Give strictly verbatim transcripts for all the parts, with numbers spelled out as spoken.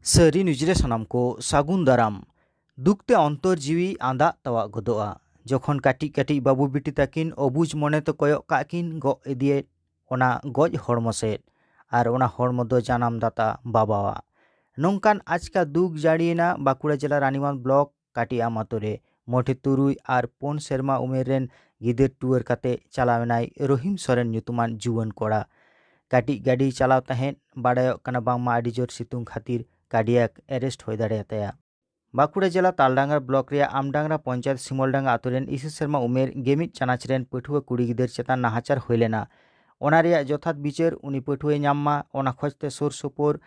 ᱥᱟᱹᱨᱤ ᱱᱤᱭᱩᱡᱽ ᱨᱮ ᱥᱟᱱᱟᱢ ᱠᱚ ᱥᱟᱹᱜᱩᱱ ᱫᱟᱨᱟᱢ᱾ ᱫᱩᱠ ᱛᱮ ᱚᱱᱛᱚᱨ ᱡᱤᱣᱤ ᱟᱸᱫᱟᱜ ᱛᱟᱣᱟᱜ ᱜᱚᱫᱚᱜᱼᱟ᱾ ᱡᱚᱠᱷᱚᱱ ᱠᱟᱹᱴᱤᱡ ᱠᱟᱹᱴᱤᱡ ᱵᱟᱹᱵᱩ ᱵᱤᱴᱤ ᱛᱟᱹᱠᱤᱱ ᱚᱵᱩᱡᱽ ᱢᱚᱱᱮ ᱛᱮ ᱠᱚᱭᱚᱜ ᱠᱟᱜ ᱠᱤᱱ ᱜᱚᱜ ᱤᱫᱤᱭᱮᱫ ᱚᱱᱟ ᱜᱚᱡ ᱦᱚᱲᱢᱚ ᱥᱮᱫ, ᱟᱨ ᱚᱱᱟ ᱦᱚᱲᱢᱚ ᱫᱚ ᱡᱟᱱᱟᱢ ᱫᱟᱛᱟ ᱵᱟᱵᱟᱣᱟᱜ᱾ ᱱᱚᱝᱠᱟᱱ ᱟᱪᱠᱟ ᱫᱩᱠ ᱡᱟᱹᱲᱤᱭᱮᱱᱟ ᱵᱟᱸᱠᱩᱲᱟ ᱡᱮᱞᱟ ᱨᱟᱱᱤᱵᱟᱸᱫᱷ ᱵᱞᱚᱠ ᱠᱟᱹᱴᱤᱡ ᱟᱢ ᱟᱛᱳ ᱨᱮ᱾ ᱢᱚᱴᱷᱮ ᱛᱩᱨᱩᱭ ᱟᱨ ᱯᱩᱱ ᱥᱮᱨᱢᱟ ᱩᱢᱮᱨ ᱨᱮᱱ ᱜᱤᱫᱟᱹᱨ ᱴᱩᱣᱟᱹᱨ ᱠᱟᱛᱮ ᱪᱟᱞᱟᱣ ᱮᱱᱟᱭ ᱨᱚᱦᱤᱢ ᱥᱚᱨᱮᱱ ᱧᱩᱛᱩᱢᱟᱱ ᱡᱩᱣᱟᱹᱱ ᱠᱚᱲᱟ᱾ ᱠᱟᱹᱴᱤᱡ ᱜᱟᱹᱰᱤᱭ ᱪᱟᱞᱟᱣ ᱛᱟᱦᱮᱸᱫ, ᱵᱟᱰᱟᱭᱚᱜ ᱠᱟᱱᱟ ᱵᱟᱝᱢᱟ ᱟᱹᱰᱤ ᱡᱳᱨ ᱥᱤᱛᱩᱝ ᱠᱷᱟᱹᱛᱤᱨ ᱠᱟᱨᱰᱤᱭᱟᱠ ᱮᱨᱮᱥᱴ ᱦᱩᱭ ᱫᱟᱲᱮᱭᱟᱛᱟᱭᱟ᱾ ᱵᱟᱸᱠᱩᱲᱟ ᱡᱮᱞᱟ ᱛᱟᱞᱰᱟᱝᱜᱟ ᱵᱞᱚᱠ ᱨᱮᱭᱟᱜ ᱟᱢᱰᱟᱝᱜᱟ ᱯᱚᱧᱪᱟᱭᱮᱛ ᱥᱤᱢᱚᱞᱰᱟᱝᱜᱟ ᱟᱛᱳ ᱨᱮᱱ ᱤᱥᱤ ᱥᱮᱨᱢᱟ ᱩᱢᱮᱨ ᱜᱮᱢᱤᱫ ᱪᱟᱱᱟᱪ ᱨᱮᱱ ᱯᱟᱹᱴᱷᱩᱣᱟᱹ ᱠᱩᱲᱤ ᱜᱤᱫᱟᱹᱨ ᱪᱮᱛᱟᱱ ᱱᱟᱦᱟᱪᱟᱨ ᱦᱩᱭ ᱞᱮᱱᱟ᱾ ᱚᱱᱟ ᱨᱮᱭᱟᱜ ᱡᱚᱛᱷᱟᱛ ᱵᱤᱪᱟᱹᱨ ᱩᱱᱤ ᱯᱟᱹᱴᱷᱩᱣᱟᱹᱭ ᱧᱟᱢ ᱢᱟ, ᱚᱱᱟ ᱠᱷᱚᱡᱽ ᱛᱮ ᱥᱩᱨ ᱥᱩᱯᱩᱨ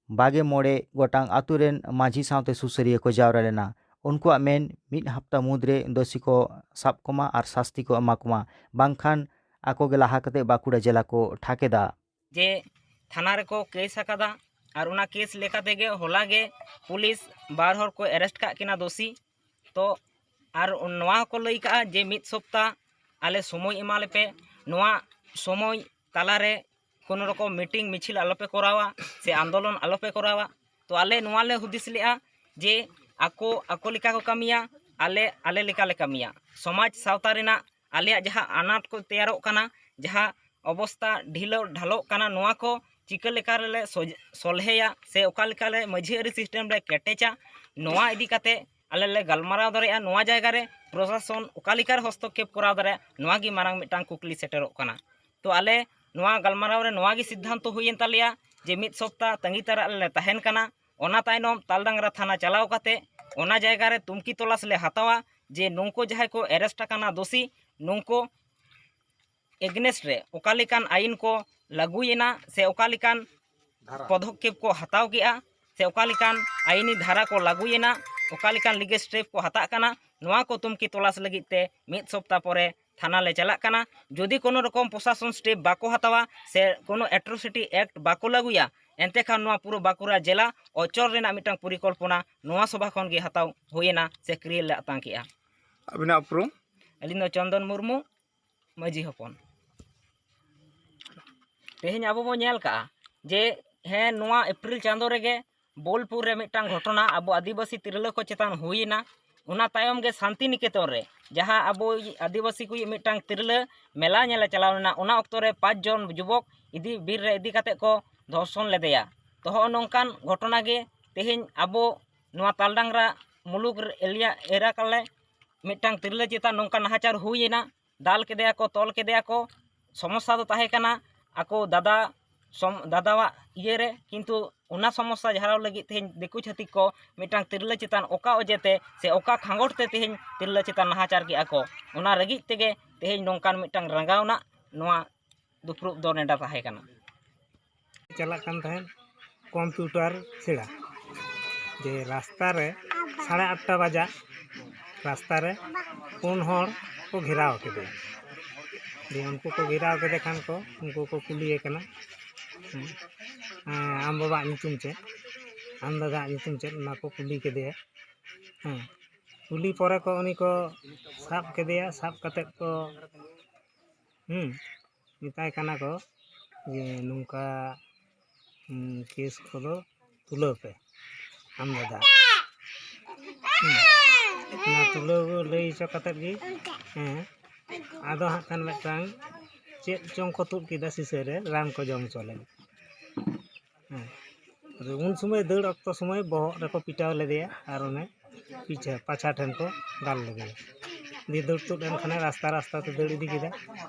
ᱵᱟᱜᱮ ᱢᱚᱬᱮ ᱜᱚᱴᱟᱝ ᱟᱛᱳ ᱨᱮᱱ ᱢᱟᱹᱡᱷᱤ ᱥᱟᱶᱛᱮ ᱥᱩᱥᱟᱹᱨᱤᱭᱟᱹ ᱠᱚ ᱡᱟᱣᱨᱟ ᱞᱮᱱᱟ᱾ ᱩᱱᱠᱩᱣᱟᱜ ᱢᱮᱱ, ᱢᱤᱫ ᱦᱟᱯᱛᱟ ᱢᱩᱫᱽᱨᱮ ᱫᱳᱥᱤ ᱠᱚ ᱥᱟᱵ ᱠᱚᱢᱟ ᱟᱨ ᱥᱟᱥᱛᱤ ᱠᱚ ᱮᱢᱟ ᱠᱚᱢᱟ, ᱵᱟᱝᱠᱷᱟᱱ ᱟᱠᱚ ᱜᱮ ᱞᱟᱦᱟ ᱠᱟᱛᱮ ᱵᱟᱸᱠᱩᱲᱟ ᱡᱮᱞᱟ ᱠᱚ ᱴᱷᱟᱠᱮᱫᱟ᱾ ᱡᱮ ᱛᱷᱟᱱᱟ ᱨᱮᱠᱚ ᱠᱮᱥ ᱟᱠᱟᱫᱟ, ᱟᱨ ᱚᱱᱟ ᱠᱮᱥ ᱞᱮᱠᱟ ᱛᱮᱜᱮ ᱦᱚᱞᱟ ᱜᱮ ᱯᱩᱞᱤᱥ ᱵᱟᱨ ᱦᱚᱲ ᱠᱚ ᱮᱨᱮᱥᱴ ᱠᱟᱜ ᱠᱤᱱᱟ ᱫᱳᱥᱤ᱾ ᱛᱚ ᱟᱨ ᱱᱚᱣᱟ ᱦᱚᱸᱠᱚ ᱞᱟᱹᱭ ᱠᱟᱜᱼᱟ ᱡᱮ ᱢᱤᱫ ᱥᱚᱯᱛᱟ ᱟᱞᱮ ᱥᱚᱢᱚᱭ ᱮᱢᱟ ᱞᱮᱯᱮ, ᱱᱚᱣᱟ ᱥᱚᱢᱚᱭ ᱛᱟᱞᱟᱨᱮ ᱠᱳᱱᱳ ᱨᱚᱠᱚᱢ ᱢᱤᱴᱤᱝ ᱢᱤᱪᱷᱤᱞ ᱟᱞᱚᱯᱮ ᱠᱚᱨᱟᱣᱟ ᱥᱮ ᱟᱱᱫᱳᱞᱚᱱ ᱟᱞᱚᱯᱮ ᱠᱚᱨᱟᱣᱟ᱾ ᱛᱚ ᱟᱞᱮ ᱱᱚᱣᱟ ᱞᱮ ᱦᱩᱫᱤᱥ ᱞᱮᱜᱼᱟ ᱡᱮ ᱟᱠᱚ ᱟᱠᱚ ᱞᱮᱠᱟ ᱠᱚ ᱠᱟᱹᱢᱤᱭᱟ, ᱟᱞᱮ ᱟᱞᱮ ᱞᱮᱠᱟ ᱞᱮ ᱠᱟᱹᱢᱤᱭᱟ᱾ ᱥᱚᱢᱟᱡᱽ ᱥᱟᱶᱛᱟ ᱨᱮᱱᱟᱜ ᱟᱞᱮᱭᱟᱜ ᱡᱟᱦᱟᱸ ᱟᱱᱟᱴ ᱠᱚ ᱛᱮᱭᱟᱨᱚᱜ ᱠᱟᱱᱟ, ᱡᱟᱦᱟᱸ ᱚᱵᱚᱥᱛᱟ ᱰᱷᱤᱞᱟᱹᱣ ᱰᱷᱟᱞᱚᱜ ᱠᱟᱱᱟ, ᱱᱚᱣᱟ ᱠᱚ ᱪᱤᱠᱟᱹ ᱞᱮᱠᱟ ᱨᱮᱞᱮ ᱥᱚᱡ-, ᱥᱚᱞᱦᱮᱭᱟ ᱥᱮ ᱚᱠᱟ ᱞᱮᱠᱟ ᱨᱮ ᱢᱟᱹᱡᱷᱤ ᱟᱹᱨᱤ ᱥᱤᱥᱴᱮᱢ ᱞᱮ ᱠᱮᱴᱮᱡᱟ, ᱱᱚᱣᱟ ᱤᱫᱤ ᱠᱟᱛᱮ ᱟᱞᱮ ᱞᱮ ᱜᱟᱞᱢᱟᱨᱟᱣ ᱫᱟᱲᱮᱭᱟᱜᱼᱟ᱾ ᱱᱚᱣᱟ ᱡᱟᱭᱜᱟ ᱨᱮ ᱯᱨᱚᱥᱟᱥᱚᱱ ᱚᱠᱟ ᱞᱮᱠᱟ ᱨᱮ ᱦᱚᱥᱛᱚᱠᱠᱷᱮᱯ ᱠᱚᱨᱟᱣ ᱫᱟᱲᱮᱭᱟᱜᱼᱟ, ᱱᱚᱣᱟ ᱜᱮ ᱢᱟᱨᱟᱝ ᱢᱤᱫᱴᱟᱝ ᱠᱩᱠᱞᱤ ᱥᱮᱴᱮᱨᱚᱜ ᱠᱟᱱᱟ᱾ ᱛᱚ ᱟᱞᱮ ᱱᱚᱣᱟ ᱜᱟᱞᱢᱟᱨᱟᱣ ᱨᱮ ᱱᱚᱣᱟ ᱜᱮ ᱥᱤᱫᱽᱫᱷᱟᱱᱛᱚ ᱦᱩᱭᱮᱱ ᱛᱟᱞᱮᱭᱟ ᱡᱮ ᱢᱤᱫ ᱥᱚᱯᱛᱟ ᱛᱟᱺᱜᱤ ᱛᱟᱨᱟᱜ ᱨᱮᱞᱮ ᱛᱟᱦᱮᱱ ᱠᱟᱱᱟ᱾ ᱚᱱᱟ ᱛᱟᱭᱱᱚᱢ ᱛᱟᱞᱰᱟᱝᱨᱟ ᱛᱷᱟᱱᱟ ᱪᱟᱞᱟᱣ ᱠᱟᱛᱮ ᱚᱱᱟ ᱡᱟᱭᱜᱟ ᱨᱮ ᱛᱩᱢᱠᱤ ᱛᱚᱞᱟᱥ ᱞᱮ ᱦᱟᱛᱟᱣᱟ ᱡᱮ ᱱᱩᱝᱠᱩ ᱡᱟᱦᱟᱸᱭ ᱠᱚ ᱮᱨᱮᱥᱴ ᱟᱠᱟᱱᱟ ᱫᱳᱥᱤ, ᱱᱩᱝᱠᱩ ᱮᱜᱱᱮᱥᱴ ᱨᱮ ᱚᱠᱟ ᱞᱮᱠᱟᱱ ᱟᱭᱤᱱ ᱠᱚ ᱞᱟᱹᱜᱩᱭᱮᱱᱟ ᱥᱮ ᱚᱠᱟ ᱞᱮᱠᱟᱱ ᱫᱷᱟᱨᱟ᱾ ᱯᱚᱫᱚᱠᱠᱷᱮᱯ ᱠᱚ ᱦᱟᱛᱟᱣ ᱠᱮᱜᱼᱟ ᱥᱮ ᱚᱠᱟ ᱞᱮᱠᱟᱱ ᱟᱭᱤᱱᱤ ᱫᱷᱟᱨᱟ ᱠᱚ ᱞᱟᱹᱜᱩᱭᱮᱱᱟ, ᱚᱠᱟ ᱞᱮᱠᱟᱱ ᱞᱤᱜᱮᱞ ᱥᱴᱮᱯ ᱠᱚ ᱦᱟᱛᱟᱜ ᱠᱟᱱᱟ, ᱱᱚᱣᱟ ᱠᱚ ᱛᱩᱢᱠᱤ ᱛᱚᱞᱟᱥ ᱞᱟᱹᱜᱤᱫ ᱛᱮ ᱢᱤᱫ ᱥᱚᱯᱛᱟ ᱯᱚᱨᱮ ᱛᱷᱟᱱᱟ ᱞᱮ ᱪᱟᱞᱟᱜ ᱠᱟᱱᱟ᱾ ᱡᱩᱫᱤ ᱠᱳᱱᱳ ᱨᱚᱠᱚᱢ ᱯᱨᱚᱥᱟᱥᱚᱱ ᱥᱴᱮᱯ ᱵᱟᱠᱚ ᱦᱟᱛᱟᱣᱟ ᱥᱮ ᱠᱳᱱᱳ ᱮᱴᱨᱳᱥᱤᱴᱤ ᱮᱠᱴ ᱵᱟᱠᱚ ᱞᱟᱹᱜᱩᱭᱟ, ᱮᱱᱛᱮ ᱠᱷᱟᱱ ᱱᱚᱣᱟ ᱯᱩᱨᱟᱹ ᱵᱟᱸᱠᱩᱲᱟ ᱡᱮᱞᱟ ᱚᱪᱚᱞ ᱨᱮᱱᱟᱜ ᱢᱤᱫᱴᱟᱝ ᱯᱚᱨᱤᱠᱚᱞᱯᱚᱱᱟ ᱱᱚᱣᱟ ᱥᱚᱵᱷᱟ ᱠᱷᱚᱱ ᱜᱮ ᱦᱟᱛᱟᱣ ᱦᱩᱭᱮᱱᱟ ᱥᱮ ᱠᱨᱤᱭᱮᱴ ᱞᱮ ᱟᱛᱟᱝ ᱠᱮᱜᱼᱟ᱾ ᱟᱹᱵᱤᱱᱟᱜ ᱩᱯᱨᱩᱢ? ᱟᱹᱞᱤᱧ ᱫᱚ ᱪᱚᱱᱫᱚᱱ ᱢᱩᱨᱢᱩ, ᱢᱟᱹᱡᱷᱤ ᱦᱚᱯᱚᱱ᱾ ᱛᱮᱦᱮᱧ ᱟᱵᱚ ᱵᱚᱱ ᱧᱮᱞ ᱠᱟᱜᱼᱟ ᱡᱮ ᱦᱮᱸ, ᱱᱚᱣᱟ ᱮᱯᱨᱤᱞ ᱪᱟᱸᱫᱳ ᱨᱮᱜᱮ ᱵᱳᱞᱯᱩᱨ ᱨᱮ ᱢᱤᱫᱴᱟᱝ ᱜᱷᱚᱴᱚᱱᱟ ᱟᱵᱚ ᱟᱹᱫᱤᱵᱟᱹᱥᱤ ᱛᱤᱨᱞᱟᱹ ᱠᱚ ᱪᱮᱛᱟᱱ ᱦᱩᱭᱮᱱᱟ᱾ ᱚᱱᱟ ᱛᱟᱭᱚᱢ ᱜᱮ ᱥᱟᱱᱛᱤᱱᱤᱠᱮᱛᱚᱱ ᱨᱮ ᱡᱟᱦᱟᱸ ᱟᱵᱚ ᱟᱹᱫᱤᱵᱟᱹᱥᱤ ᱠᱚ ᱢᱤᱫᱴᱟᱝ ᱛᱤᱨᱞᱟᱹ ᱢᱮᱞᱟ ᱧᱮᱞᱮ ᱪᱟᱞᱟᱣ ᱞᱮᱱᱟ, ᱚᱱᱟ ᱚᱠᱛᱚ ᱨᱮ ᱯᱟᱸᱪ ᱡᱚᱱ ᱡᱩᱵᱚᱠ ᱤᱫᱤ, ᱵᱤᱨ ᱨᱮ ᱤᱫᱤ ᱠᱟᱛᱮ ᱠᱚ ᱫᱷᱚᱨᱥᱚᱱ ᱞᱮᱫᱮᱭᱟ᱾ ᱛᱚ, ᱦᱚᱸᱜᱼᱚ ᱱᱚᱝᱠᱟᱱ ᱜᱷᱚᱴᱚᱱᱟ ᱜᱮ ᱛᱮᱦᱮᱧ ᱟᱵᱚ ᱱᱚᱣᱟ ᱛᱟᱞᱰᱟᱝᱨᱟ ᱢᱩᱞᱩᱠ ᱮᱞᱤᱭᱟ ᱮᱞᱟᱠᱟ ᱨᱮ ᱢᱤᱫᱴᱟᱝ ᱛᱤᱨᱞᱟᱹ ᱪᱮᱛᱟᱱ ᱱᱚᱝᱠᱟ ᱱᱟᱦᱟᱪᱟᱨ ᱦᱩᱭᱮᱱᱟ, ᱫᱟᱞ ᱠᱮᱫᱮᱭᱟ ᱠᱚ, ᱛᱚᱞ ᱠᱮᱫᱮᱭᱟ ᱠᱚ᱾ ᱥᱚᱢᱚᱥᱥᱟ ᱫᱚ ᱛᱟᱦᱮᱸ ᱠᱟᱱᱟ ᱟᱠᱚ ᱫᱟᱫᱟ ᱥᱚᱢ-, ᱫᱟᱫᱟᱣᱟᱜ ᱤᱭᱟᱹᱨᱮ, ᱠᱤᱱᱛᱩ ᱚᱱᱟ ᱥᱚᱢᱚᱥᱥᱟ ᱡᱷᱟᱲᱟᱣ ᱞᱟᱹᱜᱤᱫ ᱛᱮᱦᱮᱧ ᱫᱤᱠᱩ ᱪᱷᱟᱹᱛᱤᱠ ᱠᱚ ᱢᱤᱫᱴᱟᱝ ᱛᱤᱨᱞᱟᱹ ᱪᱮᱛᱟᱱ ᱚᱠᱟ ᱚᱡᱮᱛᱮ ᱥᱮ ᱚᱠᱟ ᱠᱷᱟᱸᱜᱚᱴ ᱛᱮ ᱛᱮᱦᱮᱧ ᱛᱤᱨᱞᱟᱹ ᱪᱮᱛᱟᱱ ᱱᱟᱦᱟᱪᱟᱨ ᱠᱮᱜᱼᱟ ᱠᱚ, ᱚᱱᱟ ᱞᱟᱹᱜᱤᱫ ᱛᱮᱜᱮ ᱛᱮᱦᱮᱧ ᱱᱚᱝᱠᱟᱱ ᱢᱤᱫᱴᱟᱝ ᱨᱟᱸᱜᱟᱣ ᱨᱮᱱᱟᱜ ᱱᱚᱣᱟ ᱫᱩᱯᱲᱩᱵ ᱫᱚ ᱱᱮᱰᱟ ᱛᱟᱦᱮᱸ ᱠᱟᱱᱟ᱾ ᱪᱟᱞᱟᱜ ᱠᱟᱱ ᱛᱟᱦᱮᱸᱫ ᱠᱚᱢᱯᱤᱭᱩᱴᱟᱨ ᱥᱮᱬᱟ, ᱡᱮ ᱨᱟᱥᱛᱟ ᱨᱮ ᱥᱟᱲᱮ ᱟᱴᱴᱟ ᱵᱟᱡᱟᱜ ᱨᱟᱥᱛᱟ ᱨᱮ ᱯᱩᱱ ᱦᱚᱲ ᱠᱚ ᱜᱷᱮᱨᱟᱣ ᱠᱮᱫᱮᱭᱟ᱾ ᱫᱤᱭᱮ ᱩᱱᱠᱩ ᱠᱚ ᱜᱷᱮᱨᱟᱣ ᱠᱮᱫᱮ ᱠᱷᱟᱱ ᱠᱚ, ᱩᱱᱠᱩ ᱠᱚ ᱠᱩᱞᱤᱭᱮ ᱠᱟᱱᱟ, ᱦᱮᱸ, ᱦᱮᱸ, ᱟᱢ ᱵᱟᱵᱟᱣᱟᱜ ᱧᱩᱛᱩᱢ ᱪᱮᱫ? ᱟᱢ ᱫᱟᱫᱟᱣᱟᱜ ᱧᱩᱛᱩᱢ ᱪᱮᱫ? ᱚᱱᱟ ᱠᱚ ᱠᱩᱞᱤ ᱠᱮᱫᱮᱭᱟ᱾ ᱦᱮᱸ, ᱠᱩᱞᱤ ᱯᱚᱨᱮ ᱠᱚ ᱩᱱᱤ ᱠᱚ ᱥᱟᱵ ᱠᱮᱫᱮᱭᱟ, ᱥᱟᱵ ᱠᱟᱛᱮᱫ ᱠᱚ, ᱦᱩᱸ, ᱢᱮᱛᱟᱭ ᱠᱟᱱᱟ ᱠᱚ ᱡᱮ ᱱᱚᱝᱠᱟ, ᱦᱩᱸ, ᱠᱮᱥ ᱠᱚᱫᱚ ᱛᱩᱞᱟᱹᱣ ᱯᱮ ᱟᱢ ᱫᱟᱫᱟ᱾ ᱦᱩᱸ, ᱚᱱᱟ ᱛᱩᱞᱟᱹᱣ ᱞᱟᱹᱭ ᱦᱚᱪᱚ ᱠᱟᱛᱮᱫ ᱜᱮ, ᱦᱮᱸ, ᱟᱫᱚ ᱦᱟᱸᱜ ᱠᱷᱟᱱ ᱢᱤᱫᱴᱟᱝ ᱪᱮᱫ ᱪᱚᱝ ᱠᱚ ᱛᱩᱫ ᱠᱮᱫᱟ ᱥᱤᱥᱟᱹ ᱨᱮ, ᱨᱟᱱ ᱠᱚ ᱡᱚᱢ ᱦᱚᱪᱚ ᱞᱟᱹᱜᱤᱫ᱾ ᱦᱮᱸ, ᱟᱫᱚ ᱩᱱ ᱥᱚᱢᱚᱭ ᱫᱟᱹᱲ ᱚᱠᱛᱚ ᱥᱚᱢᱚᱭ ᱵᱚᱦᱚᱜ ᱨᱮᱠᱚ ᱯᱤᱴᱟᱣ ᱞᱮᱫᱮᱭᱟ ᱟᱨ ᱚᱱᱮ ᱯᱤᱪᱷᱟᱹ ᱯᱟᱪᱷᱟ ᱴᱷᱮᱱ ᱠᱚ ᱫᱟᱞ ᱞᱮᱫᱮᱭᱟ᱾ ᱫᱤᱭᱮ ᱫᱟᱹᱲ ᱛᱩᱫ ᱮᱱ ᱠᱷᱟᱱᱮ ᱨᱟᱥᱛᱟ ᱨᱟᱥᱛᱟ ᱛᱮ ᱫᱟᱹᱲ ᱤᱫᱤ ᱠᱮᱫᱟ᱾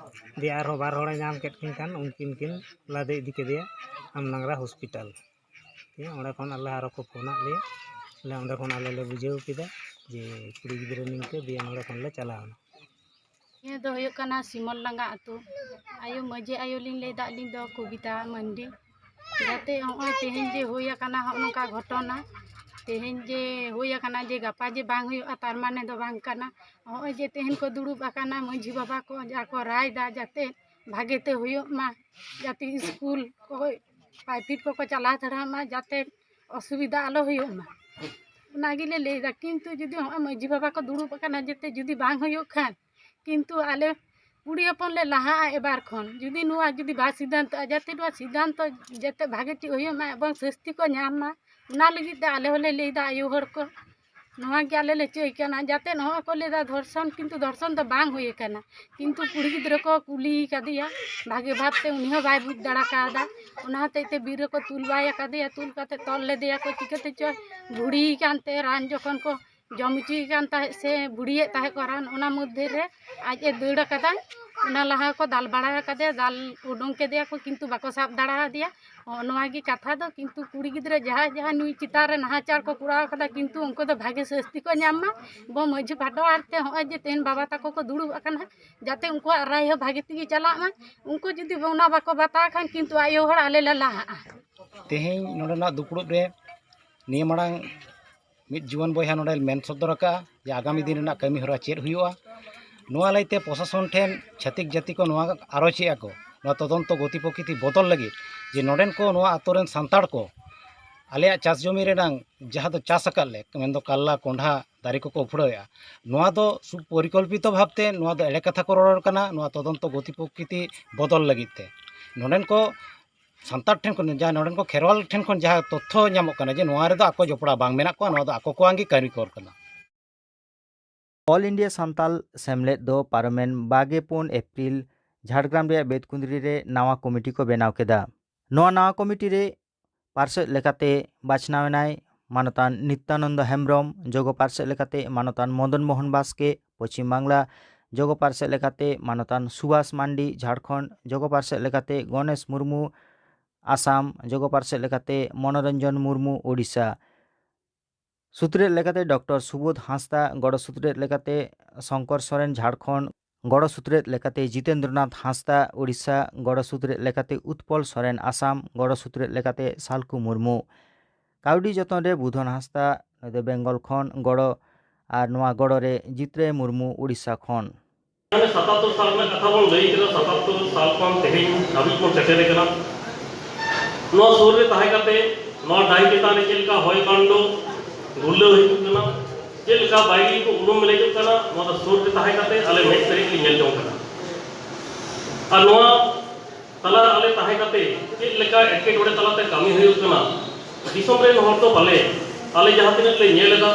ᱫᱤᱭᱮ ᱟᱨᱦᱚᱸ ᱵᱟᱨ ᱦᱚᱲᱮ ᱧᱟᱢ ᱠᱮᱫ ᱠᱤᱱ ᱠᱷᱟᱱ ᱩᱱᱠᱤᱱ ᱠᱤᱱ ᱞᱟᱫᱮ ᱤᱫᱤ ᱠᱮᱫᱮᱭᱟ ᱟᱢᱰᱟᱝᱨᱟ ᱦᱚᱥᱯᱤᱴᱟᱞ᱾ ᱫᱤᱭᱮ ᱚᱸᱰᱮ ᱠᱷᱚᱱ ᱟᱞᱮ ᱟᱨᱚ ᱠᱚ ᱯᱷᱳᱱᱟᱫ ᱞᱮᱭᱟ, ᱟᱞᱮ ᱚᱸᱰᱮ ᱠᱷᱚᱱ ᱟᱞᱮ ᱞᱮ ᱵᱩᱡᱷᱟᱹᱣ ᱠᱮᱫᱟ ᱡᱮ ᱠᱩᱲᱤ ᱜᱤᱫᱽᱨᱟᱹ ᱱᱤᱝᱠᱟᱹ, ᱫᱤᱭᱮ ᱱᱚᱸᱰᱮ ᱠᱷᱚᱱ ᱞᱮ ᱪᱟᱞᱟᱣᱱᱟ᱾ ᱱᱤᱭᱟᱹ ᱫᱚ ᱦᱩᱭᱩᱜ ᱠᱟᱱᱟ ᱥᱤᱢᱚᱞ ᱰᱟᱸᱜᱟ ᱟᱹᱛᱩ᱾ ᱟᱭᱳ, ᱢᱟᱹᱡᱷᱤ ᱟᱭᱳ ᱞᱤᱧ ᱞᱟᱹᱭᱫᱟ, ᱟᱹᱞᱤᱧ ᱫᱚ ᱠᱚᱵᱤᱛᱟ ᱢᱟᱱᱰᱤ᱾ ᱡᱟᱛᱮ ᱱᱚᱜᱼᱚᱭ ᱛᱮᱦᱮᱧ ᱡᱮ ᱦᱩᱭ ᱟᱠᱟᱱᱟ ᱦᱚᱸᱜᱼᱚ ᱱᱚᱝᱠᱟ ᱜᱷᱚᱴᱚᱱᱟ, ᱛᱮᱦᱮᱧ ᱡᱮ ᱦᱩᱭ ᱟᱠᱟᱱᱟ, ᱡᱮ ᱜᱟᱯᱟ ᱡᱮ ᱵᱟᱝ ᱦᱩᱭᱩᱜᱼᱟ, ᱛᱟᱨ ᱢᱟᱱᱮ ᱫᱚ ᱵᱟᱝ ᱠᱟᱱᱟ᱾ ᱱᱚᱜᱼᱚᱭ ᱡᱮ ᱛᱮᱦᱮᱧ ᱠᱚ ᱫᱩᱲᱩᱵ ᱟᱠᱟᱱᱟ ᱢᱟᱹᱡᱷᱤ ᱵᱟᱵᱟ ᱠᱚ, ᱡᱟ ᱠᱚ ᱨᱟᱭ ᱫᱟ, ᱡᱟᱛᱮ ᱵᱷᱟᱜᱮ ᱛᱮ ᱦᱩᱭᱩᱜ ᱢᱟ, ᱡᱟᱛᱮ ᱥᱠᱩᱞ ᱠᱚ ᱯᱨᱟᱭᱵᱷᱮᱴ ᱠᱚᱠᱚ ᱪᱟᱞᱟᱣ ᱫᱟᱲᱮᱭᱟᱜ ᱢᱟ, ᱡᱟᱛᱮ ᱚᱥᱩᱵᱤᱫᱷᱟ ᱟᱞᱚ ᱦᱩᱭᱩᱜ ᱢᱟ, ᱚᱱᱟ ᱜᱮᱞᱮ ᱞᱟᱹᱭᱫᱟ᱾ ᱠᱤᱱᱛᱩ ᱡᱩᱫᱤ ᱦᱚᱸᱜᱼᱚᱭ ᱢᱟᱹᱡᱷᱤ ᱵᱟᱵᱟ ᱠᱚ ᱫᱩᱲᱩᱵ ᱟᱠᱟᱱᱟ, ᱡᱟᱛᱮ ᱡᱩᱫᱤ ᱵᱟᱝ ᱦᱩᱭᱩᱜ ᱠᱷᱟᱱ, ᱠᱤᱱᱛᱩ ᱟᱞᱮ ᱠᱩᱲᱤ ᱦᱚᱯᱚᱱ ᱞᱮ ᱞᱟᱦᱟᱜᱼᱟ ᱮᱵᱟᱨ ᱠᱷᱚᱱ, ᱡᱩᱫᱤ ᱱᱚᱣᱟ ᱡᱩᱫᱤ ᱵᱟᱭ ᱥᱤᱫᱽᱫᱷᱟᱱᱛᱚᱜᱼᱟ, ᱡᱟᱛᱮ ᱱᱚᱣᱟ ᱥᱤᱫᱽᱫᱷᱟᱱᱛᱚ ᱡᱟᱛᱮ ᱵᱷᱟᱜᱮ ᱴᱷᱤᱠ ᱦᱩᱭᱩᱜ ᱢᱟ ᱮᱵᱚᱝ ᱥᱟᱹᱥᱛᱤ ᱠᱚ ᱧᱟᱢ ᱢᱟ, ᱚᱱᱟ ᱞᱟᱹᱜᱤᱫ ᱛᱮ ᱟᱞᱮ ᱦᱚᱸᱞᱮ ᱞᱟᱹᱭᱫᱟ ᱟᱭᱳ ᱦᱚᱲ ᱠᱚ, ᱱᱚᱣᱟ ᱜᱮ ᱟᱞᱮ ᱞᱮ ᱪᱟᱹᱭ ᱠᱟᱱᱟ᱾ ᱡᱟᱛᱮ ᱱᱚᱣᱟ ᱠᱚ ᱞᱟᱹᱭᱫᱟ ᱫᱷᱚᱨᱥᱚᱱ, ᱠᱤᱱᱛᱩ ᱫᱷᱚᱨᱥᱚᱱ ᱫᱚ ᱵᱟᱝ ᱦᱩᱭ ᱟᱠᱟᱱᱟ, ᱠᱤᱱᱛᱩ ᱠᱩᱲᱤ ᱜᱤᱫᱽᱨᱟᱹ ᱠᱚ ᱠᱩᱞᱤ ᱠᱟᱫᱮᱭᱟ, ᱵᱷᱟᱜᱮ ᱵᱷᱟᱵᱽ ᱛᱮ ᱩᱱᱤ ᱦᱚᱸ ᱵᱟᱭ ᱵᱩᱡᱽ ᱫᱟᱲᱮ ᱠᱟᱣᱫᱟ᱾ ᱚᱱᱟ ᱦᱚᱛᱮᱡ ᱛᱮ ᱵᱤᱨ ᱨᱮᱠᱚ ᱛᱩᱞ ᱵᱟᱭ ᱟᱠᱟᱫᱮᱭᱟ, ᱛᱩᱞ ᱠᱟᱛᱮ ᱛᱚᱞ ᱞᱮᱫᱮᱭᱟ ᱠᱚ᱾ ᱪᱤᱠᱟᱹᱛᱮ ᱪᱚ ᱵᱷᱩᱲᱤ ᱠᱟᱱᱛᱮ ᱨᱟᱱ ᱡᱚᱠᱷᱚᱱ ᱠᱚ ᱡᱚᱢ ᱦᱚᱪᱚᱭᱮ ᱠᱟᱱ ᱛᱟᱦᱮᱸᱫ ᱥᱮ ᱵᱷᱩᱲᱤᱭᱮᱫ ᱛᱟᱦᱮᱸᱫ ᱠᱚ ᱨᱟᱱ, ᱚᱱᱟ ᱢᱚᱫᱽᱫᱷᱮ ᱨᱮ ᱟᱡ ᱮ ᱫᱟᱹᱲ ᱟᱠᱟᱫᱟ᱾ ᱚᱱᱟ ᱞᱟᱦᱟ ᱠᱚ ᱫᱟᱞ ᱵᱟᱲᱟ ᱟᱠᱟᱫᱮᱭᱟ, ᱫᱟᱞ ᱩᱰᱩᱝ ᱠᱮᱫᱮᱭᱟ ᱠᱚ, ᱠᱤᱱᱛᱩ ᱵᱟᱠᱚ ᱥᱟᱵ ᱫᱟᱲᱮ ᱟᱫᱮᱭᱟ᱾ ᱱᱚᱣᱟ ᱜᱮ ᱠᱟᱛᱷᱟ ᱫᱚ᱾ ᱠᱤᱱᱛᱩ ᱠᱩᱲᱤ ᱜᱤᱫᱽᱨᱟᱹ ᱡᱟᱦᱟᱸᱭ ᱡᱟᱦᱟᱸᱭ ᱱᱩᱭ ᱪᱮᱛᱟᱱ ᱨᱮ ᱱᱟᱦᱟᱪᱟᱨ ᱠᱚ ᱠᱚᱨᱟᱣ ᱠᱟᱫᱟ, ᱠᱤᱱᱛᱩ ᱩᱱᱠᱩ ᱫᱚ ᱵᱷᱟᱜᱮ ᱥᱟᱹᱥᱛᱤ ᱠᱚ ᱧᱟᱢ ᱢᱟ᱾ ᱟᱵᱚ ᱢᱟᱹᱡᱷᱤ ᱯᱟᱦᱴᱟ ᱟᱨ ᱛᱮ ᱦᱚᱸᱜᱼᱚᱭ ᱡᱮ ᱛᱮᱦᱮᱧ ᱵᱟᱵᱟ ᱛᱟᱠᱚ ᱠᱚ ᱫᱩᱲᱩᱵ ᱟᱠᱟᱱᱟ, ᱡᱟᱛᱮ ᱩᱱᱠᱩᱣᱟᱜ ᱨᱟᱭ ᱦᱚᱸ ᱵᱷᱟᱜᱮ ᱛᱮᱜᱮ ᱪᱟᱞᱟᱜ ᱢᱟ᱾ ᱩᱱᱠᱩ ᱡᱩᱫᱤ ᱚᱱᱟ ᱵᱟᱠᱚ ᱵᱟᱛᱟᱣ ᱠᱷᱟᱱ, ᱠᱤᱱᱛᱩ ᱟᱭᱳ ᱦᱚᱲ ᱟᱞᱮ ᱞᱮ ᱞᱟᱦᱟᱜᱼᱟ᱾ ᱛᱮᱦᱮᱧ ᱱᱚᱰᱮᱱᱟᱜ ᱫᱩᱯᱲᱩᱵ ᱨᱮ ᱱᱤᱭᱟᱹ ᱢᱟᱲᱟᱝ ᱢᱤᱫ ᱡᱩᱣᱟᱹᱱ ᱵᱚᱭᱦᱟ ᱱᱚᱰᱮ ᱢᱮᱱ ᱥᱚᱫᱚᱨ ᱟᱠᱟᱫᱼᱟ ᱡᱮ ᱟᱜᱟᱢᱤ ᱫᱤᱱ ᱨᱮᱱᱟᱜ ᱠᱟᱹᱢᱤ ᱦᱚᱨᱟ ᱪᱮᱫ ᱦᱩᱭᱩᱜᱼᱟ᱾ ᱱᱚᱣᱟ ᱞᱟᱹᱭᱛᱮ ᱯᱨᱚᱥᱟᱥᱚᱱ ᱴᱷᱮᱱ ᱪᱷᱟᱹᱛᱤᱠ ᱡᱟᱹᱛᱤ ᱠᱚ ᱱᱚᱣᱟ ᱟᱨᱚᱡᱮᱜᱼᱟ ᱠᱚ, ᱱᱚᱣᱟ ᱛᱚᱫᱚᱱᱛᱚ ᱜᱚᱛᱤ ᱯᱨᱚᱠᱨᱤᱛᱤ ᱵᱚᱫᱚᱞ ᱞᱟᱹᱜᱤᱫ, ᱡᱮ ᱱᱚᱰᱮᱱ ᱠᱚ, ᱱᱚᱣᱟ ᱟᱛᱳ ᱨᱮᱱ ᱥᱟᱱᱛᱟᱲ ᱠᱚ ᱟᱞᱮᱭᱟᱜ ᱪᱟᱥ ᱡᱚᱢᱤ ᱨᱮᱱᱟᱝ ᱡᱟᱦᱟᱸ ᱫᱚ ᱪᱟᱥ ᱟᱠᱟᱫ ᱞᱮ, ᱢᱮᱱᱫᱚ ᱠᱟᱞᱞᱟ, ᱠᱚᱸᱰᱷᱟ ᱫᱟᱨᱮ ᱠᱚᱠᱚ ᱩᱯᱷᱲᱟᱹᱣᱮᱫᱼᱟ, ᱱᱚᱣᱟ ᱫᱚ ᱥᱩᱯᱚᱨᱤᱠᱚᱞᱯᱤᱛᱚ ᱵᱷᱟᱵᱽᱛᱮ ᱱᱚᱣᱟ ᱫᱚ ᱮᱲᱮ ᱠᱟᱛᱷᱟ ᱠᱚ ᱨᱚᱲ ᱠᱟᱱᱟ᱾ ᱱᱚᱣᱟ ᱛᱚᱫᱚᱱᱛᱚ ᱜᱚᱛᱤ ᱯᱨᱚᱠᱨᱤᱛᱤ ᱵᱚᱫᱚᱞ ᱞᱟᱹᱜᱤᱫ ᱛᱮ ᱱᱚᱰᱮᱱ ᱠᱚ ᱥᱟᱱᱛᱟᱲ ᱴᱷᱮᱱ ᱠᱷᱚᱱ, ᱡᱟᱦᱟᱸ ᱱᱚᱰᱮᱱ ᱠᱚ ᱠᱷᱮᱨᱣᱟᱞ ᱴᱷᱮᱱ ᱠᱷᱚᱱ ᱡᱟᱦᱟᱸ ᱛᱚᱛᱛᱷᱚ ᱧᱟᱢᱚᱜ ᱠᱟᱱᱟ ᱡᱮ ᱱᱚᱣᱟ ᱨᱮᱫᱚ ᱟᱠᱚ ᱡᱚᱯᱲᱟᱣ ᱵᱟᱝ ᱢᱮᱱᱟᱜ ᱠᱚᱣᱟ, ᱱᱚᱣᱟ ᱫᱚ ᱟᱠᱚ ᱠᱚᱣᱟᱜ ᱜᱮ ᱠᱟᱹᱨᱤᱠᱚᱨ ᱠᱟᱱᱟ᱾ ᱚᱞ ᱤᱱᱰᱤᱭᱟ ᱥᱟᱱᱛᱟᱞ ᱥᱮᱢᱞᱮᱫ ᱫᱚ ᱯᱟᱨᱚᱢᱮᱱ ᱵᱟᱜᱮ ᱯᱩᱱ ᱮᱯᱨᱤᱞ ᱡᱷᱟᱲᱜᱨᱟᱢ ᱨᱮᱭᱟᱜ ᱵᱮᱛᱠᱩᱸᱫᱽᱨᱤ ᱨᱮ ᱱᱟᱣᱟ ᱠᱚᱢᱤᱴᱤ ᱠᱚ ᱵᱮᱱᱟᱣ ᱠᱮᱫᱟ᱾ ᱱᱚᱣᱟ ᱱᱟᱣᱟ ᱠᱚᱢᱤᱴᱤ ᱨᱮ ᱯᱟᱨᱥᱮᱫ ᱞᱮᱠᱟᱛᱮ ᱵᱟᱪᱷᱱᱟᱣ ᱮᱱᱟᱭ ᱢᱟᱱᱚᱛᱟᱱ ᱱᱤᱛᱭᱟᱱᱚᱱᱫᱚ ᱦᱮᱢᱵᱨᱚᱢ, ᱡᱚᱜᱚ ᱯᱟᱨᱥᱮᱫ ᱞᱮᱠᱟᱛᱮ ᱢᱟᱱᱚᱛᱟᱱ ᱢᱚᱫᱚᱱ ᱢᱳᱦᱚᱱ ᱵᱟᱥᱠᱮ, ᱯᱚᱪᱷᱤᱢ ᱵᱟᱝᱞᱟ, ᱡᱚᱜᱚ ᱯᱟᱨᱥᱮᱫ ᱞᱮᱠᱟᱛᱮ ᱢᱟᱱᱚᱛᱟᱱ ᱥᱩᱵᱷᱟᱥ ᱢᱟᱱᱰᱤ, ᱡᱷᱟᱲᱠᱷᱚᱸᱰ, ᱡᱚᱜᱚ ᱯᱟᱨᱥᱮᱫ ᱞᱮᱠᱟᱛᱮ ᱜᱚᱱᱮᱥ ᱢᱩᱨᱢᱩ, ᱟᱥᱟᱢ, ᱡᱚᱜᱚ ᱯᱟᱨᱥᱮᱫ ᱞᱮᱠᱟᱛᱮ ᱢᱚᱱᱳᱨᱚᱧᱡᱚᱱ ᱢᱩᱨᱢᱩ, ᱳᱰᱤᱥᱟ᱾ ᱥᱩᱛᱨᱮᱫ ᱞᱮᱠᱟᱛᱮ ᱰᱚᱠᱴᱚᱨ ᱥᱩᱵᱳᱫᱷ ᱦᱟᱸᱥᱫᱟ, ᱜᱚᱲᱚ ᱥᱩᱛᱨᱮᱫ ᱞᱮᱠᱟᱛᱮ ᱥᱚᱝᱠᱚᱨ ᱥᱚᱨᱮᱱ, ᱡᱷᱟᱲᱠᱷᱚᱸᱰ, ᱜᱚᱲᱚ ᱥᱩᱛᱨᱮᱫ ᱞᱮᱠᱟᱛᱮ ᱡᱤᱛᱮᱱᱫᱨᱚᱱᱟᱛᱷ ᱦᱟᱸᱥᱫᱟ, ᱳᱰᱤᱥᱟ, ᱜᱚᱲᱚ ᱥᱩᱛᱨᱮᱫ ᱞᱮᱠᱟᱛᱮ ᱩᱛᱯᱚᱞ ᱥᱚᱨᱮᱱ, ᱟᱥᱟᱢ, ᱜᱚᱲᱚ ᱥᱩᱛᱨᱮᱫ ᱞᱮᱠᱟᱛᱮ ᱥᱟᱞᱠᱷᱩ ᱢᱩᱨᱢᱩ᱾ ᱠᱟᱹᱣᱰᱤ ᱡᱚᱛᱚᱱ ᱨᱮ ᱵᱩᱫᱷᱚᱱ ᱦᱟᱸᱥᱫᱟ, ᱱᱩᱭ ᱫᱚ ᱵᱮᱝᱜᱚᱞ ᱠᱷᱚᱱ, ᱜᱚᱲᱚ, ᱟᱨ ᱱᱚᱣᱟ ᱜᱚᱲᱚ ᱨᱮ ᱡᱤᱛᱨᱟᱹᱭ ᱢᱩᱨᱢᱩ, ᱳᱰᱤᱥᱟ ᱠᱷᱚᱱ᱾ ᱢᱟᱱᱮ ᱥᱟᱛᱟᱛᱛᱳᱨ ᱥᱟᱞ ᱨᱮᱱᱟᱜ ᱠᱟᱛᱷᱟ ᱵᱚᱱ ᱞᱟᱹᱭ ᱠᱮᱫᱟ, ᱥᱟᱛᱟᱛᱛᱳᱨ ᱥᱟᱞ ᱠᱷᱚᱱ ᱛᱮᱦᱮᱧ ᱫᱷᱟᱹᱵᱤᱡ ᱵᱚᱱ ᱥᱮᱴᱮᱨ ᱟᱠᱟᱱᱟ᱾ ᱱᱚᱣᱟ ᱥᱩᱨ ᱨᱮ ᱛᱟᱦᱮᱸ ᱠᱟᱛᱮ ᱱᱚᱣᱟ ᱰᱟᱹᱦᱤ ᱪᱮᱛᱟᱱ ᱨᱮ ᱪᱮᱫ ᱞᱮᱠᱟ ᱦᱚᱭ ᱵᱷᱟᱱᱰᱚ ᱜᱩᱨᱞᱟᱹᱣ ᱦᱤᱡᱩᱜ ᱠᱟᱱᱟ, ᱪᱮᱫ ᱞᱮᱠᱟ ᱵᱟᱭᱨᱤ ᱠᱚ ᱩᱰᱩᱝ ᱢᱮᱞᱮᱡᱚᱜ ᱠᱟᱱᱟ, ᱱᱚᱣᱟ ᱫᱚ ᱥᱩᱨ ᱨᱮ ᱛᱟᱦᱮᱸ ᱠᱟᱛᱮ ᱟᱞᱮ ᱢᱮᱫ ᱯᱮᱨᱮᱡ ᱞᱮ ᱧᱮᱞ ᱡᱚᱝ ᱠᱟᱱᱟ᱾ ᱟᱨ ᱱᱚᱣᱟ ᱛᱟᱞᱟ ᱨᱮ ᱟᱞᱮ ᱛᱟᱦᱮᱸ ᱠᱟᱛᱮ ᱪᱮᱫ ᱞᱮᱠᱟ ᱮᱴᱠᱮᱴᱚᱬᱮ ᱛᱟᱞᱟᱛᱮ ᱠᱟᱹᱢᱤ ᱦᱩᱭᱩᱜ ᱠᱟᱱᱟ, ᱫᱤᱥᱚᱢ ᱨᱮᱱ ᱦᱚᱲ ᱫᱚ ᱯᱟᱞᱮ ᱟᱞᱮ ᱡᱟᱦᱟᱸ ᱛᱤᱱᱟᱹᱜ ᱞᱮ ᱧᱮᱞ ᱮᱫᱟ,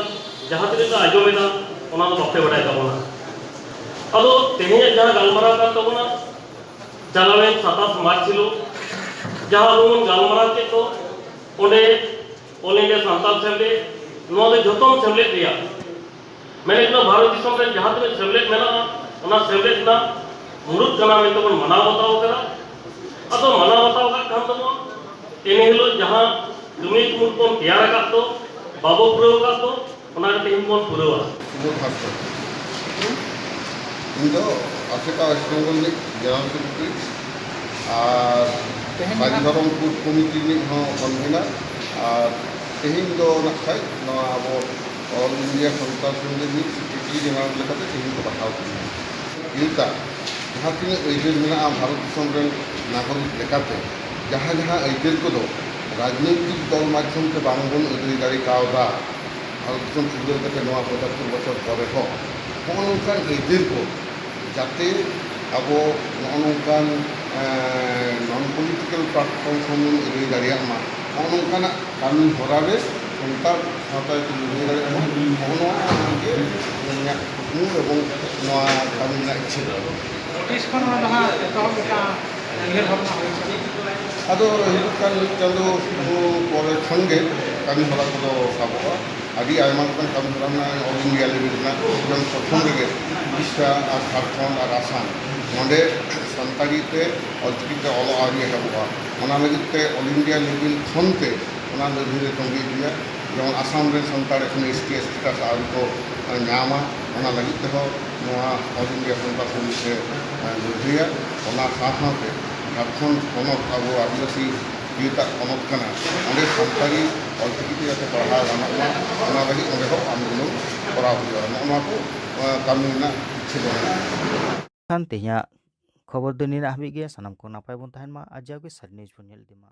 ᱡᱟᱦᱟᱸ ᱛᱤᱱᱟᱹᱜ ᱞᱮ ᱟᱸᱡᱚᱢ ᱮᱫᱟ, ᱚᱱᱟ ᱫᱚ ᱵᱟᱯᱮ ᱵᱟᱰᱟᱭ ᱛᱟᱵᱚᱱᱟ᱾ ᱟᱫᱚ ᱛᱮᱦᱮᱧᱟᱜ ᱡᱟᱦᱟᱸ ᱜᱟᱞᱢᱟᱨᱟᱣ ᱠᱟᱱ ᱛᱟᱵᱚᱱᱟ, ᱪᱟᱞᱟᱣᱮᱱ ᱥᱟᱛᱟᱥ ᱢᱟᱨᱪ ᱦᱤᱞᱳᱜ ᱡᱟᱦᱟᱸ ᱟᱵᱚ ᱵᱚᱱ ᱜᱟᱞᱢᱟᱨᱟᱣ ᱠᱮᱫ ᱫᱚ, ᱚᱸᱰᱮ All India ᱥᱟᱱᱛᱟᱲ ᱥᱮᱢᱞᱮᱫ, ᱱᱚᱣᱟ ᱫᱚ ᱡᱷᱚᱛᱚᱢ ᱥᱮᱢᱞᱮᱫ ᱨᱮᱭᱟᱜ ᱢᱮᱱᱮᱫ ᱠᱟᱱᱟ, ᱵᱷᱟᱨᱚᱛ ᱫᱤᱥᱚᱢ ᱨᱮ ᱡᱟᱦᱟᱸ ᱛᱤᱱᱟᱹᱜ ᱥᱮᱢᱞᱮᱫ ᱢᱮᱱᱟᱜᱼᱟ, ᱚᱱᱟ ᱥᱮᱢᱞᱮᱫ ᱨᱮᱱᱟᱜ ᱢᱩᱲᱩᱫ ᱠᱟᱱᱟ ᱢᱮᱱᱛᱮ ᱵᱚᱱ ᱢᱟᱱᱟᱣ ᱵᱟᱛᱟᱣ ᱠᱟᱫᱟ᱾ ᱟᱫᱚ ᱢᱟᱱᱟᱣ ᱵᱟᱛᱟᱣ ᱠᱟᱜ ᱠᱷᱟᱱ ᱫᱚᱵᱚᱱ, ᱮᱱ ᱦᱤᱞᱳᱜ ᱡᱟᱦᱟᱸ ᱡᱩᱢᱤᱫ ᱢᱩᱲ ᱵᱚᱱ ᱛᱮᱭᱟᱨ ᱟᱠᱟᱫ ᱫᱚ, ᱵᱟᱵᱚ ᱯᱩᱨᱟᱹᱣ ᱟᱠᱟᱫ ᱫᱚ, ᱚᱱᱟ ᱜᱮ ᱛᱮᱦᱮᱧ ᱵᱚᱱ ᱯᱩᱨᱟᱹᱣᱟ᱾ ᱥᱩᱵᱳᱫᱷ ᱦᱟᱸᱥᱫᱟ᱾ ᱤᱧ ᱫᱚ ᱟᱥᱮᱠᱟ ᱳᱭᱮᱥᱴ ᱵᱮᱝᱜᱚᱞ ᱨᱤᱱᱤᱡ ᱡᱮᱱᱟᱨᱮᱞ ᱥᱮᱠᱨᱮᱴᱟᱨᱤ ᱟᱨ ᱛᱮᱦᱮᱧ ᱥᱟᱹᱨᱤ ᱱᱟᱜ ᱫᱷᱚᱨᱚᱢ ᱠᱳᱰ ᱠᱚᱢᱤᱴᱤ ᱨᱤᱱᱤᱡ ᱦᱚᱸ ᱠᱚᱱᱵᱷᱮᱱᱟᱨ᱾ ᱟᱨ ᱛᱮᱦᱮᱧ ᱫᱚ ᱱᱟᱜ ᱠᱷᱟᱡ ᱱᱚᱣᱟ ᱟᱵᱚ ᱚᱞ ᱤᱱᱰᱤᱭᱟ ᱥᱟᱱᱛᱟᱲ ᱥᱚᱝᱜᱚᱴᱷᱚᱱ ᱨᱤᱱᱤᱡ ᱥᱮᱠᱨᱮᱴᱟᱨᱤ ᱡᱮᱱᱟᱨᱮᱞ ᱞᱮᱠᱟᱛᱮ ᱛᱮᱦᱮᱧ ᱠᱚ ᱵᱟᱪᱷᱟᱣ ᱠᱤᱫᱤᱧᱟ᱾ ᱪᱮᱫᱟᱜ ᱡᱟᱦᱟᱸ ᱛᱤᱱᱟᱹᱜ ᱟᱹᱭᱫᱟᱹᱨ ᱢᱮᱱᱟᱜᱼᱟ ᱵᱷᱟᱨᱚᱛ ᱫᱤᱥᱚᱢ ᱨᱮᱱ ᱱᱟᱜᱚᱨᱤᱠ ᱞᱮᱠᱟᱛᱮ, ᱡᱟᱦᱟᱸ ᱡᱟᱦᱟᱸ ᱟᱹᱭᱫᱟᱹᱨ ᱠᱚᱫᱚ ᱨᱟᱡᱽᱱᱳᱭᱛᱤᱠ ᱫᱚᱞ ᱢᱟᱫᱽᱫᱷᱚᱢ ᱛᱮ ᱵᱟᱝ ᱵᱚᱱ ᱟᱹᱫᱟᱹᱭ ᱫᱟᱲᱮ ᱠᱟᱣᱫᱟ, ᱵᱷᱟᱨᱚᱛ ᱫᱤᱥᱚᱢ ᱯᱷᱩᱨᱜᱟᱹᱞ ᱠᱟᱛᱮ ᱱᱚᱣᱟ ᱯᱚᱸᱪᱟᱛᱛᱳᱨ ᱵᱚᱪᱷᱚᱨ ᱯᱚᱨᱮ ᱦᱚᱸ ᱱᱚᱜᱼᱚ ᱱᱚᱝᱠᱟᱱ ᱟᱹᱭᱫᱟᱹᱨ ᱠᱚ ᱡᱟᱛᱮ ᱟᱵᱚ ᱱᱚᱜᱼᱚ ᱱᱚᱝᱠᱟᱱ, ᱮᱸ, ᱱᱚᱱ ᱯᱚᱞᱤᱴᱤᱠᱮᱞ ᱯᱞᱟᱴᱯᱷᱚᱨᱢ ᱠᱷᱚᱱ ᱵᱚᱱ ᱟᱹᱫᱟᱹᱭ ᱫᱟᱲᱮᱭᱟᱜ ᱢᱟ, ᱱᱚᱜᱼᱚ ᱱᱚᱝᱠᱟᱱᱟᱜ ᱠᱟᱹᱢᱤ ᱦᱚᱨᱟ ᱨᱮ ᱥᱟᱱᱛᱟᱲ ᱥᱟᱶᱛᱟ ᱡᱟᱛᱮ ᱞᱟᱹᱲᱦᱟᱹᱭ ᱫᱟᱲᱮᱭᱟᱜ ᱢᱟ, ᱱᱚᱜᱼᱚ ᱱᱚᱣᱟ ᱜᱮ ᱤᱧᱟᱹᱜ ᱠᱩᱠᱢᱩ ᱮᱵᱚᱝ ᱱᱚᱣᱟ ᱠᱟᱹᱢᱤ ᱨᱮᱱᱟᱜ ᱤᱪᱪᱷᱟᱹ ᱫᱚ᱾ ᱛᱤᱥ ᱠᱷᱚᱱ ᱱᱚᱣᱟ ᱫᱚ ᱦᱟᱸᱜ ᱮᱛᱚᱦᱚᱵ ᱞᱮᱠᱟ ᱩᱭᱦᱟᱹᱨ ᱵᱷᱟᱵᱽᱱᱟ ᱦᱩᱭ ᱠᱟᱱᱟ? ᱟᱫᱚ ᱦᱤᱡᱩᱜ ᱠᱟᱱ ᱢᱤᱫ ᱪᱟᱸᱫᱳ ᱯᱚᱨᱮ ᱠᱷᱚᱱ ᱜᱮ ᱠᱟᱹᱢᱤ ᱦᱚᱨᱟ ᱠᱚᱫᱚ ᱥᱟᱵᱚᱜᱼᱟ᱾ ᱟᱹᱰᱤ ᱟᱭᱢᱟ ᱞᱮᱠᱟᱱ ᱠᱟᱹᱢᱤ ᱦᱚᱨᱟ ᱢᱮᱱᱟᱜᱼᱟ᱾ All India level ᱨᱮᱱᱟᱜ ᱡᱮᱢᱚᱱ ᱯᱨᱚᱛᱷᱚᱢ ᱨᱮᱜᱮ ᱩᱲᱤᱥᱥᱟ ᱟᱨ ᱡᱷᱟᱲᱠᱷᱚᱸᱰ ᱟᱨ ᱟᱥᱟᱢ, ᱱᱚᱰᱮ ᱥᱟᱱᱛᱟᱲᱤ ᱛᱮ ᱚᱞᱪᱤᱠᱤ ᱛᱮ ᱚᱞᱚᱜ ᱟᱹᱣᱨᱤ ᱮᱦᱚᱵᱚᱜᱼᱟ᱾ ᱚᱱᱟ ᱞᱟᱹᱜᱤᱫ ᱛᱮ All India level ᱠᱷᱚᱱ ᱛᱮ ᱚᱱᱟ ᱞᱟᱹᱲᱦᱟᱹᱭ ᱞᱮ ᱛᱚᱸᱜᱮ ᱤᱫᱤᱭᱟ, ᱡᱮᱢᱚᱱ ᱟᱥᱟᱢ ᱨᱮᱱ ᱥᱟᱱᱛᱟᱲ ᱮᱠᱷᱚᱱ S T S status ᱟᱹᱣᱨᱤ ᱠᱚ, ᱮ, ᱧᱟᱢᱟ, ᱚᱱᱟ ᱞᱟᱹᱜᱤᱫ ᱛᱮᱦᱚᱸ ᱱᱚᱣᱟ All India ᱥᱟᱱᱛᱟᱲ ᱥᱚᱝᱜᱚᱴᱷᱚᱱ ᱞᱮ, ᱮ, ᱞᱟᱹᱲᱦᱟᱹᱭᱟ᱾ ᱚᱱᱟ ᱥᱟᱶ ᱥᱟᱶᱛᱮ ᱡᱷᱟᱲᱠᱷᱚᱸᱰ ᱯᱚᱱᱚᱛ ᱟᱵᱚ ᱟᱹᱫᱤᱵᱟᱹᱥᱤ ᱡᱟᱹᱛᱟᱜ ᱯᱚᱱᱚᱛ ᱠᱟᱱᱟ, ᱚᱸᱰᱮ ᱥᱟᱱᱛᱟᱲᱤ ᱚᱞᱪᱤᱠᱤ ᱛᱮ ᱡᱟᱛᱮ ᱯᱟᱲᱦᱟᱣ ᱜᱟᱱᱚᱜ ᱢᱟ, ᱚᱱᱟ ᱞᱟᱹᱜᱤᱫ ᱚᱸᱰᱮ ᱦᱚᱸ ᱟᱱᱫᱳᱞᱚᱱ ᱠᱚᱨᱟᱣ ᱦᱩᱭᱩᱜᱼᱟ᱾ ᱱᱚᱜᱼᱚ ᱱᱚᱣᱟ ᱠᱚ, ᱮ, ᱠᱟᱹᱢᱤ ᱨᱮᱱᱟᱜ ᱤᱪᱪᱷᱟᱹ ᱫᱚ ᱢᱮᱱᱟᱜᱼᱟ᱾ ᱠᱷᱟᱱ ᱛᱮᱦᱮᱧᱟᱜ ᱠᱷᱚᱵᱚᱨ ᱫᱚ ᱱᱤᱱᱟᱹᱜ ᱦᱟᱹᱵᱤᱡ ᱜᱮ᱾ ᱥᱟᱱᱟᱢ ᱠᱚ ᱱᱟᱯᱟᱭ ᱵᱚᱱ ᱛᱟᱦᱮᱱ ᱢᱟ ᱟᱨ ᱡᱟᱣᱜᱮ ᱥᱟᱹᱨᱤ news ᱵᱚᱱ ᱧᱮᱞ ᱤᱫᱤ ᱢᱟ᱾